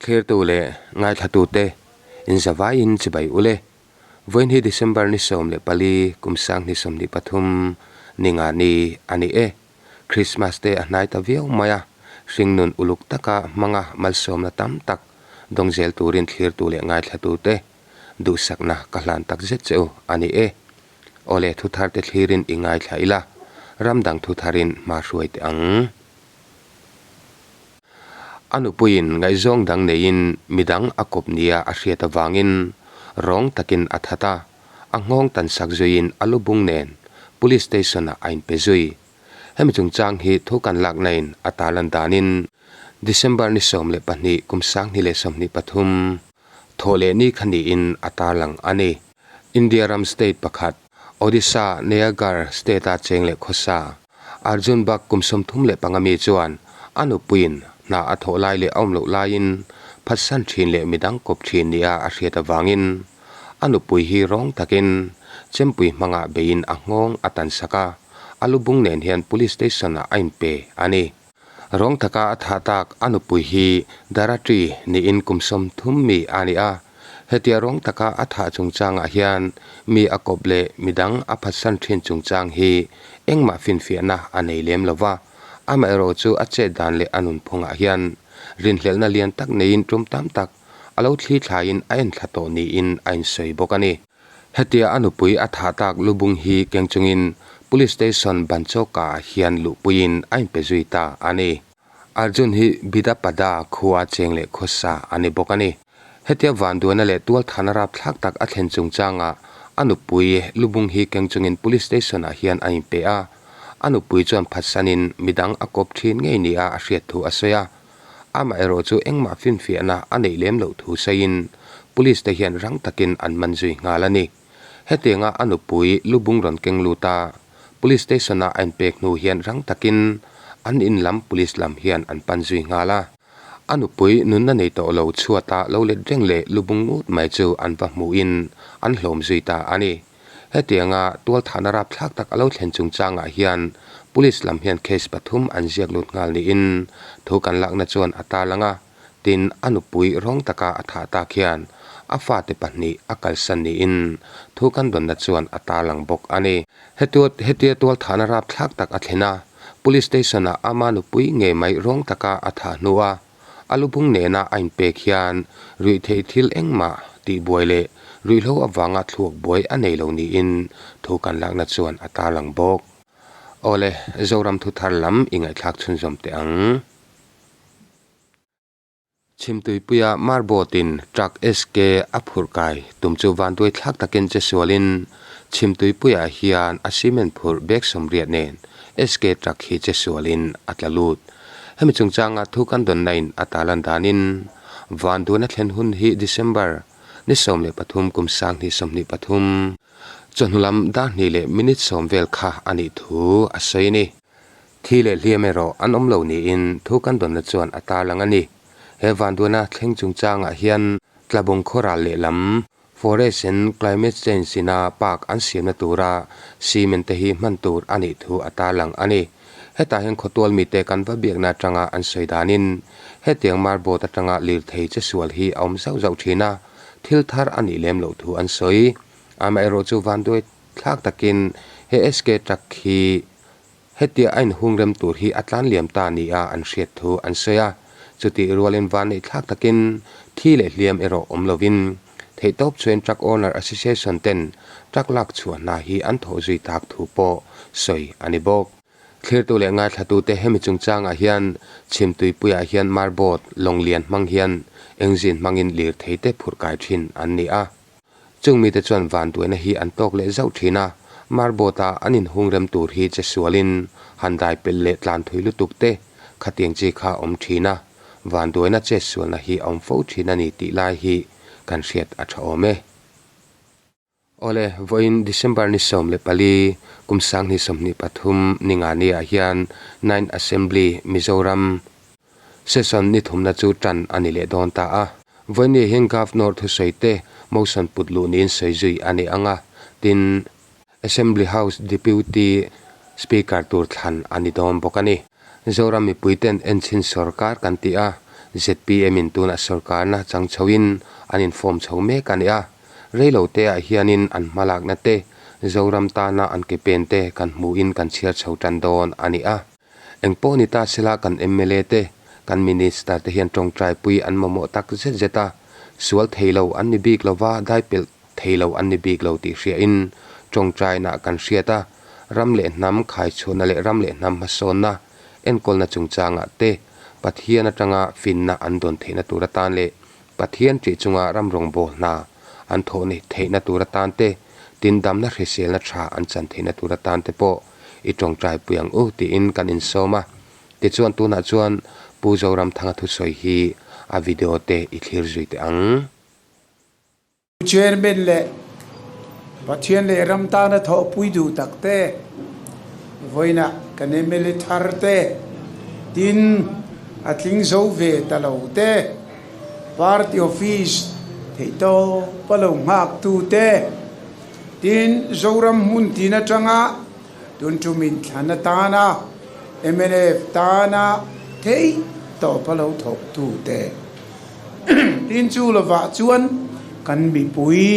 Thlirtu leh ngaithlatute inzavaiin chibai u le. Vawiin hi December ni 14 kum 2023 ni nga ni a ni e. Christmas te a hnai ta viau mai a, hringnun uluk taka hmanga malsawmna tam tak dawng zel turin thlirtu leh ngaithlatute duhsakna ka hlan tak zet che u a ni e. Awle thutharte thlirin i ngaithla ila, ram dang thutharin hma hruai teh ang. A nupuiin ngaihzawng dang neiin midang a kawp nia a hriat avangin rawng takin a that a, a nghawng tan sak zuiin a lubung nen Police Station-ah a inpe zui. Hemi chungchang hi thu kan laknain a tarlan danin December ni 12 kum 2023 thawh leh ni kha niin a tarlang a ni. India ram state pakhat Odisha Nayagarh state-a cheng leh khawsa Arjun Bag kum 35 mi chuan a nupuiin hna a thawh lai leh a awm loh laiin phatsan thin leh midang kawp thin nia a hriat avangin a nupui hi rawng takin chempui hmangah beiin a nghawng a tan sak a, a lubung nen hian police station-ah a inpe a ni. Rawng taka a thah tak a nupui hi Dharatri niin kum 30 mi a ni a, hetia rawng taka a thah chungchangah hian mi a kawp leh midang a phatsan thin chungchang hi engmah finfiahna a nei lem lo va, amaherawh chu a chet dan leh a nunphungah hian rinhlelhna lian tak neiin tum tam tak a lo thli thlaiin a enthla tawh niin a insawi bawk a ni. Hetia a nupui a thah tak lubung hi keng chungin Police Station Banchawka ah hian luhpuiin a inpe zui ta a ni. Arjun hi Bidapada khua cheng leh khawsa a ni bawk a ni. Hetia vanduaina leh tualthana rapthlak tak a thlen chungchangah a nupui lubung hi keng chungin Police Station ah hian a inpe a, a nupui chuan phatsanin midang a kawp thin ngei nia a hriat thu a sawi a. Amaherawh chu engmah finfiahna a neih lem loh thu sawiin Police te hian rang takin an man zui nghal a ni. Hetianga a nupui lubung rawn keng lut a, Police Station-a a inpek hnu hian rang takin an in lam Police lam hian an pan zui nghal a. A nupui nunna nei tawh lo chhuata lo let reng leh lubung ngut mai chu an va hmuhin an hlawm zui ta a ni. Hetianga tualthahna rapthlak tak a lo thlen chungchangah hian Police lam hian case pathum an ziak lut nghal niin thu kan lakna chuan a tarlang a, tin a nupui rawng taka a thah tak hian a fate pahnih a kalsan niin thu kan dawnna chuan a tarlang bawk a ni. Hetia tualthahna rapthlak tak a thlen a, Police Station-ah ama nupui ngei mai rawng taka a thah hnua A lubung nena a inpek hian ruihtheih thil engmah tihbuai leh ruihhlo avanga thluak buai a nei lo niin thu kan lakna chuan a tarlang bawk. Awle, Zoram thuthar lam i ngaihthlak chhunzawm teh ang. Chhimtuipuia Marbawtin truck SK a phurh kai tum chu vanduai thlak takin che sualin Chhimtuipuiah hian a cement phurh bag 80 nen SK truck hi che sualin a tla lut. Hemi chungchanga thu kan dawnna in a talan danin Vanduana thlen hun hi December ni 13 kum 2023 chawhnu lam dar hnih leh minute 10 vel kha a nih thu a sawi a ni. Thi leh hliam erawh an awm lo niin thu kan dawnna chuan a tarlang a ni. He Vanduana thleng chungchangah hian Tlabung khawral lehlam Forest and Climate Change ina park an siamna tura cement te hi hman tur a nih thu a tarlang a ni. Hetah hian khawtual mite kan va biakna atanga an sawi danin hetiang marboat atanga lirthei che sual hi a awm zauh zauh thin a, thil thar a nih lem loh thu an sawi. Amaherawh chu vanduai thlak takin he SK truck hi Hetia a inhung rem tur hi a tlan liam ta nia an hriat thu an sawi a, chutih rualin van neih thlak takin thi leh hliam erawh awm lovin theihtawp chuan Truck Owner Association ten truck lak chhuah hna hi an thawh zui tak thu pawh sawi a ni bawk. Thlirtu leh ngaithlatute hemi chungchangah hian Chhimtuipuiah hian marboat lawng lian hmang hian engine hmangin lirtheite phurh kai thin an ni a. Chung mite chuan vanduaina hi an tawk leh zauh thin a, marbawt-a an inhung rem tur hi che sualin han dai pelh leh tlan thui lutuk te khatiang chi kha a awm thin a, vanduaina che sualna hi a awm fo thin a ni tih lai hi kan hriat a tha awm e. Awle, vawiin December ni 14 kum 2023 ni nga ni ah hian Ninth Assembly Mizoram Session ni thumna chu tan a ni leh dawn ta a. Vawiini hian Governor thusawi te motion put luh niin sawi zui a ni ang a, tin Assembly House Deputy Speaker tur thlan a ni dawn bawk a ni. Zoram mipui ten enchhin sawrkar kan ti a, ZPM in tunah sorkarna chang chhoin an inform chho mek a ni a. Reilo te ah hianin an hmalakna te, Zoram tana an ke pen te kan hmuhin kan chhiar chho tan dawn a ni a. Eng pawh ni ta sela kan mla te, kan Minister te hian tawngtaipui an mamawh tak zet zet a, sual thei lo an ni bik lova daipelh thei lo an ni bik lo tih hriain tawngtainaah kan hriat a, ram leh hnam khaichhuahna leh ram leh hnam hmasawnna enkawlna chungchangah te Pathian atanga finna an dawn theihna tur atan leh Pathian ṭih chunga ram rawngbâwl hna an thawh ni theihna tur atan te, tindamna hriselna ṭha an chan theihna tur atan te pawh i ṭawngṭaipui ang u tiin kan insawm a. Tichuan tunah chuan Pu Zoramthanga thusawi hi a video te i thlir zui teh ang. Chairman leh Pathian leh ram tana thawhpui duh tak te, vawiinah kan mla thar te, tin a tling zo ve ta lo te, party office theihtawp a lo nghak tu te, tin Zoram hmun tin atanga tun tum inthlan atana mnf tana theihtawp a lo thawk tu te. Tin chu lovah chuan kan mipui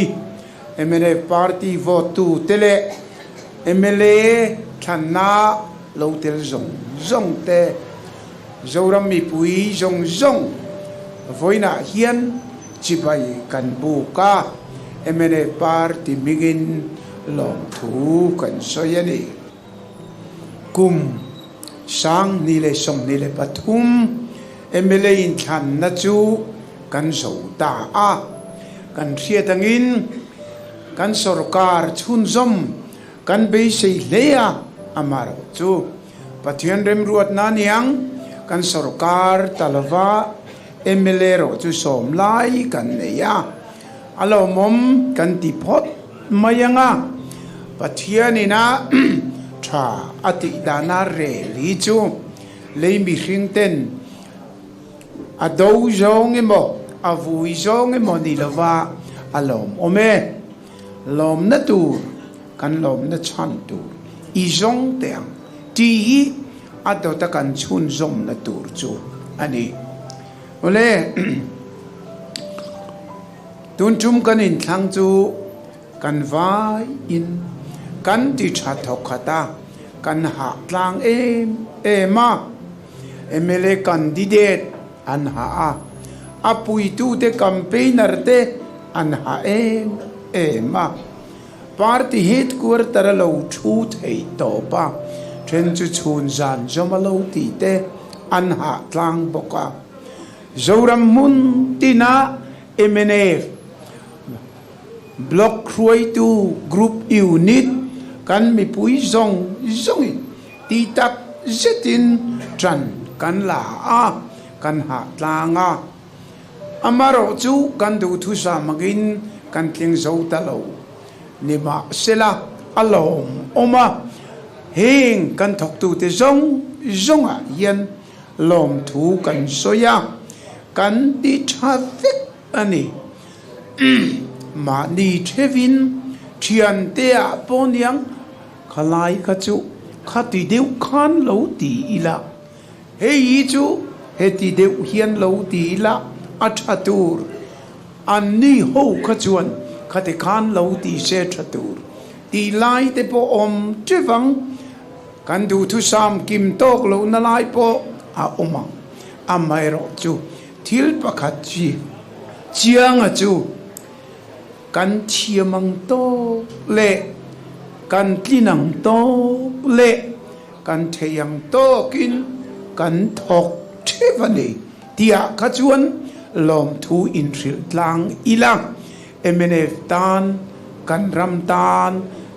mnf party vote tu te leh mla thlanna lo tel zawng zawng te, Zoram mipui zawng zawng vawiinah hian chibai kan buk a, mnf party hmingin lawmthu kan sawi a ni. Kum 2023 mla inthlanna chu kan zo ta a, kan hriat angin kan sorkar chhunzawm kan beisei hle a, amaherawh chu Pathian remruatna aniang kan sorkar ta lova mla erawh chu sawm lai kan nei a, a lawmawm kan ti phawt mai ang a, Pathianin a tha a tih dana rel hi chu lei mihring ten a do zawng emaw a vui zawng emaw ni lova a lawmawm e. Lawmna tur kan lawmna chhan tur i zawng teh ang tih hi a dawta kan chhunzawmna tur chu a ni. Awle. Tun tum kan inthlang chu kan vaiin kan ti tha thawk khat a, kan hah tlang em em a. Mla candidate an hah a, a puitute campaigner te an hah em em a. Party headquarter a lo thu theih tawp a, then chu chhun zan zawm a lo tih te an hah tlang bawk a. Zoram hmun tina mnf Block hruaitu Group Unit kan mipui zawng zawngin tih tak zetin ṭan kan la a, kan hah tlang a. Amaherawh chu kan duhthusam angin kan tling zo ta lo. Nimahsela a lawmawm a, heng kan thawktute zawng zawngah hian Lawmthu kan sawi a, kan ti tha vek a ni. Mahni thevin thiante ah pawh niang khalai kha chu khati deuh khan lo ti ila, hei hi chu heti deuh hian lo ti ila a tha tur, anni ho kha chuan khati khan lo ti se tha tur tih lai te pawh awm tevang. Kan duhthusam kim tawk lohna lai pawh a awm ang. Amaherawhchu, thil pakhat chi chianga chu kan thiam ang tawk leh kan tlin ang tawk leh kan thei ang tawkin kan thawk theuh a ni tihah kha chuan lawmthu inhrilh tlang ila. Mnf tan kan ram tan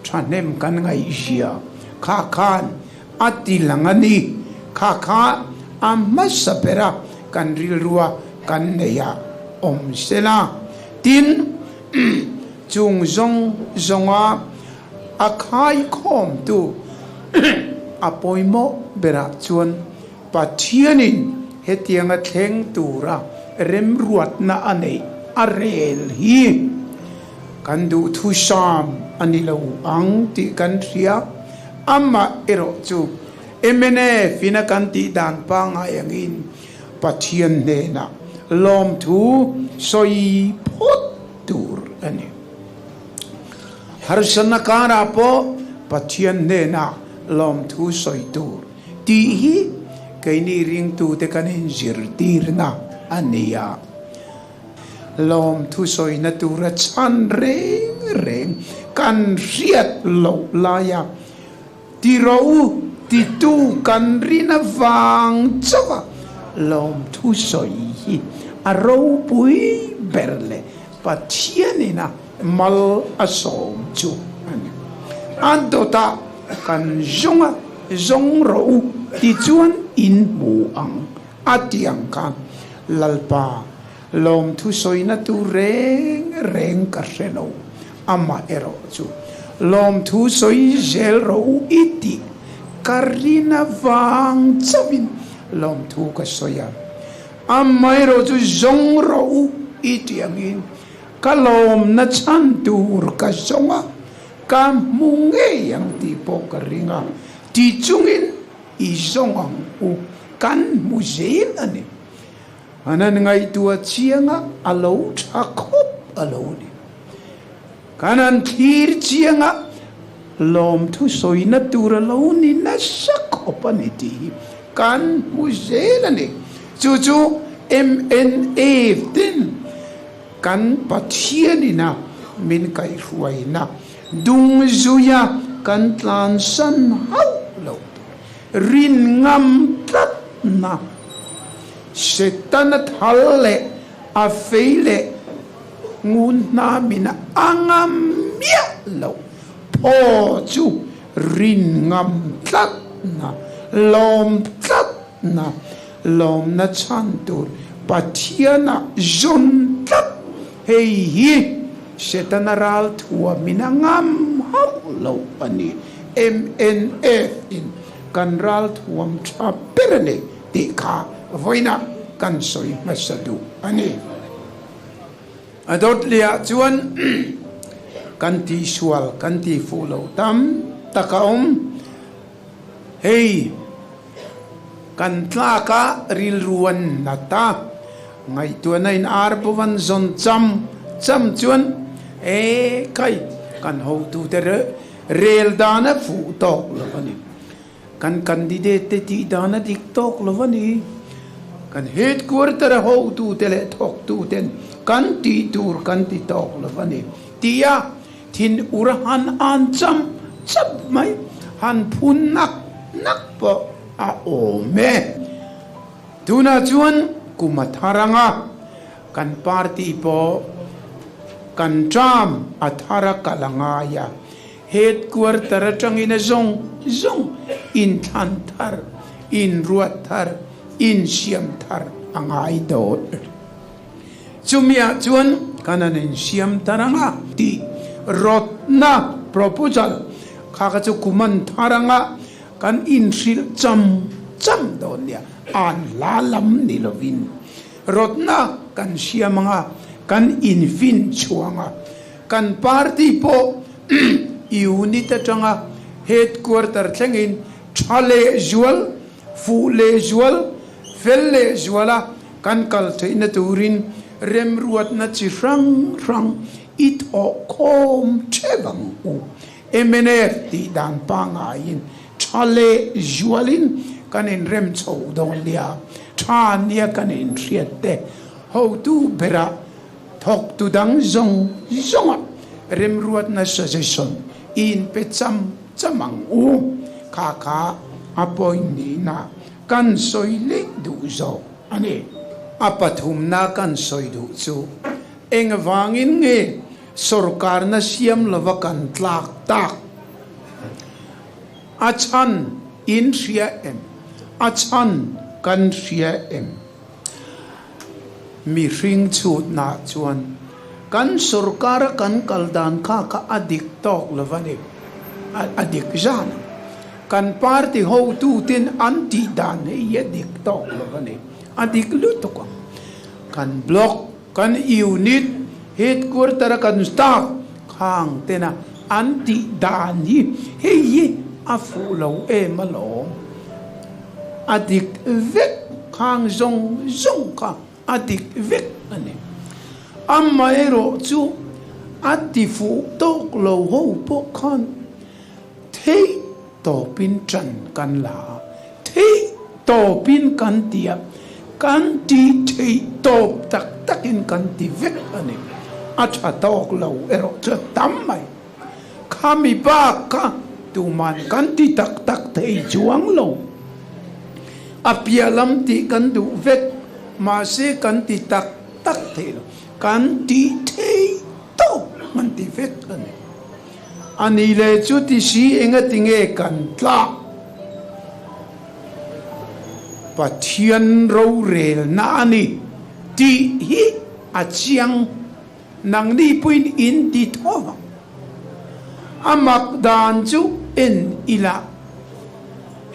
thahnem kan ngaihzia kha khan a ti lang a ni. Kha kha a hmasa bera kan rilrua kan neih a awm se la. Tin, chung zawng zawnga a khaikhawmtu a pawimawh berah chuan Pathianin hetianga thleng tura remruatna a neih a rel hi kan duhthusam a ni lo ang tih kan hria. Amah erawh chu mnf in a kan tih dan pangngai angin Pathian hnenah lawmthu sawi phawt tur a ni. Harsatna karah pawh Pathian hnenah lawmthu sawi tur tih hi keini ringtute kan inzirtirna a ni a. Lawmthu sawina tura chhan reng reng kan hriat loh laia ti rawh u titu kan rin avang chauh a lawmthu sawi hi a ropui ber leh Pathianin a mal a sawm chu a ni. A dawtah kan zawng a, zawng rawh u tichuan in hmu ang a ti ang khan Lalpa lawmthu sawina tur reng reng ka hre lo, amah erawh chu lawmthu sawi zel rawh u i tih ka rin avang chauhin lawmthu ka sawi a, amaherawh chu zawng rawh u i tih angin ka lawmna chhan tur ka zawng a, ka hmu ngei ang tih pawh ka ring a, ti chungin I zawng ang u, kan hmu zel a ni. An han ngaihtuah chiang a, a lo tha khawp a lo ni. Kan han thlir chiang a, lawmthu sawina tur a lo ni nasa khawp a ni tih hi kan hmu zel a ni. Chu chu MNF ten kan Pathianin a min kaihhruaina Dung zuia kan tlansan hauh loh tur rin ngam tlatna, Setana thal leh a fei leh ngun hnamin a ngam miah loh phaw chu rin ngam tlatna, lawm tlatna, lawmna chhan tur Pathianah zawn tlat hei hi Setana ral thuamin a ngam hauh loh a ni. MNF in kan ral thuam tha ber a ni tih kha vawiinah kan sawi hmasa duh a ni. A dawt lehah chuan kan tihsual kan tihfuh loh tam tak a awm. Hei kan tlak a rilru an nat a, ngaihtuahna in ar bo an zawn cham cham chuan e kai kan hotute rel dan a fuh tawk lo a ni. Kan candidate te tih dan a dik tawk lo a ni. Kan headquarter a hotute leh thawktuten kan tih tur kan ti tawk lo a ni tih a Thin ur han an cham chap mai, han phun nak nak pawh a awm e. Tunah chuan kum a thar ang a, kan party pawh kan term a thar a kal a ngai a, headquarter atangin a zawng zawng inthlan thar, inruat thar, insiam thar a ngai dawn. Chumiah chuan kan han insiam thar ang a tih rawtna, proposal, kha kha chu kum an thar ang a, kan inhrilh cham cham dawn nia, an hla lam ni lovin rawtna kan siam ang a, kan invin chhuang a, kan party pawh unit atanga headquarter thlengin tha lehzual Fuh lehzual, fel lehzuala kan kal theihna turin remruatna chi hrang hrang i thawh khawm theuh ang u. Mnf tih dan pangaiin tha lehzualin kan inrem chho dawn nia, tha nia kan inhriat te hotu berah thawktu dang zawng zawngah remruatna suggestion i inpe cham cham ang u, kha kha a point nihna kan sawi leh duh zawk a ni. A pathumna kan sawi duh chu engvangin nge sorkarna siam lova kan tlak tak? A chhan in hria em? A chhan kan hria em? Mihring chhutnah chuan kan sorkara kan kal dan kha kha a dik tawk lo va ni, a dik zan ang. Kan party hotuten an tih dan hi a dik tawk lo va ni, a dik lutuk ang. Kan block, kan unit, headquarter a kan staff khang tena an tih dan hi hei hi a fuh lo em alawm, a dik vek. Khang zawng zawng kha a dik vek a ni. Amaherawhchu a ti fuh tawk lo ho pawh khan theih tawpin ṭan kan la a, theih tawpin kan ti a, kan tih theih tawp tak takin kan ti vek a ni. A ṭha tawk lo erawh chu a tam mai. Khami bak kha tuman kan ti tak tak thei chuang lo. A piah lam tih kan duh vek, mahse kan ti tak tak thei lo. Kan tih thei tawp kan ti vek a ni. A ni leh chu ti si engati nge kan tlak? Pathian rorelna a ni tih hi a chiang. Nangni puiin in ti tho vang. A mak dan chu en ila,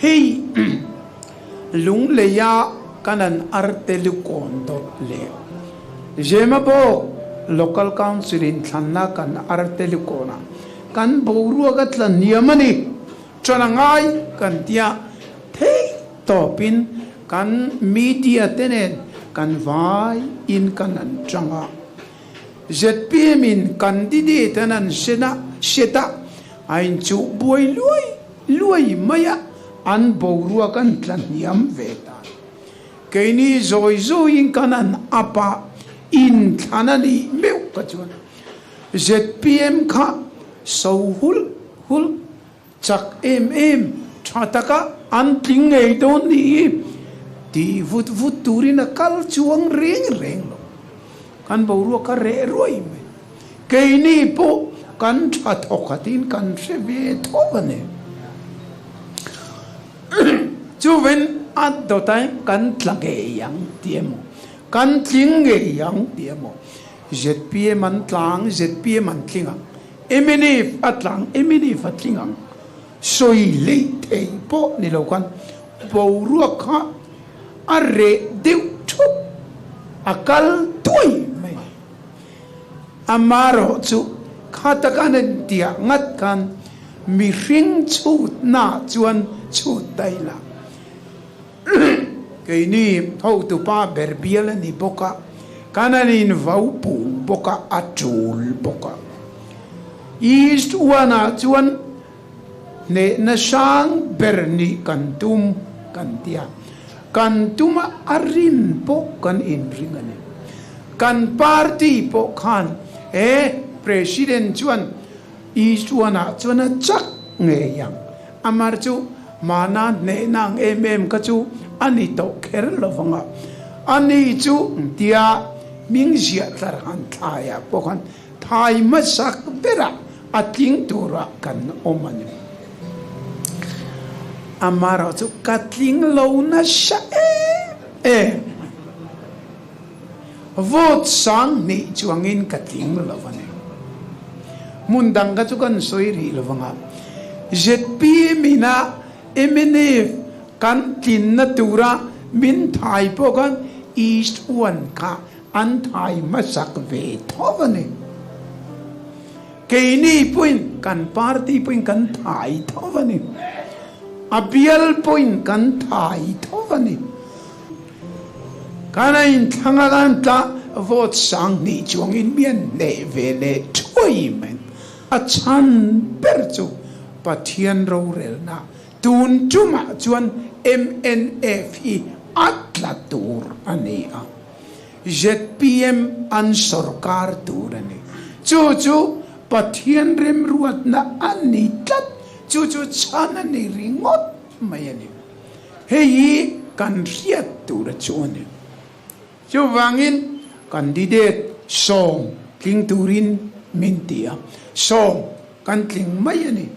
hei Lungleia kan an arte lukawn dawt leh Zemabawk Local Council in thlanna kan arte lukawnah kan boruak a tla hniam a ni, ṭan a ngai kan tia theih tawpin Kan media te nen kan vai in kan an tang a, zpm in candidate an an sen a, set a, a in chuh buai luai luai mai a, an boruak an tla hniam ve ta. Keini zawi zawi in kan an up a, inthlan a nih meuh ka chuan zpm kha so hulh hulh Chak em em, tha taka an tling ngei dawn ni hi tih vut vut turin a kal chuang reng reng lo. Kan boruak a reh ruai mai. Keini pawh kan tha thawk hatin kan hre ve tho a ni. Chuvin a dawtain kan tla ngei ang tih emaw, kan tling ngei ang tih emaw, zpm an tla ang, zpm an tling ang. Mnf a tlang, mnf a tling ang. Sawi leih thei pawh ni lo khan boruak kha a reh deuh thup, a kal tuai mai. Amaherawh chu kha taka an intiah ngat khan mihring chhutnaah chuan chhut daih la. Keini hotupa ber bial a ni bawk a, kan an invau pung bawk a, a tul bawk a. East One-ah chuan hnehna sang ber nih kan tum kan ti a, kan tum a, a rin pawh kan inring a ni. Kan party pawh khan he President chuan East One-ah chuan a chak ngei ang. Amar chu hmana hnehna ang em em kha chu a ni tawh kher lo vang a, a ni chu tia hming ziah tlar han thlaiah pawh khan thai hmasak berah a tling turah kan awm a ni. Amarawh chu ka tling lo nasa em em a ni. Vote 2000 chuangin ka tling lo a ni. Hmun dang kha chu kan sawi rih lo vang a. Zpm ina mnf kan tlinna tura min thai pawh khan East One kha an thai hmasak ve tho a ni. Keini pawhin kan party pawhin kan thai tho a ni. A bial pawhin kan thai tho a ni. Kan a inthlang a kan tla vote 2000 chuangin mi an hneh ve leh thuai mai. A chhan ber chu Pathian rorelna tun tumah chuan mnf hi a tla tur a ni a, zpm an sorkar tur a ni. Chu chu Pathian remruatna a ni tlat, chu chu chhan a ni ringawt mai a ni. Hei hi kan hriat tur a chu a ni. Chuvangin candidate 10 tling turin min ti a, 10 kan tling mai a ni.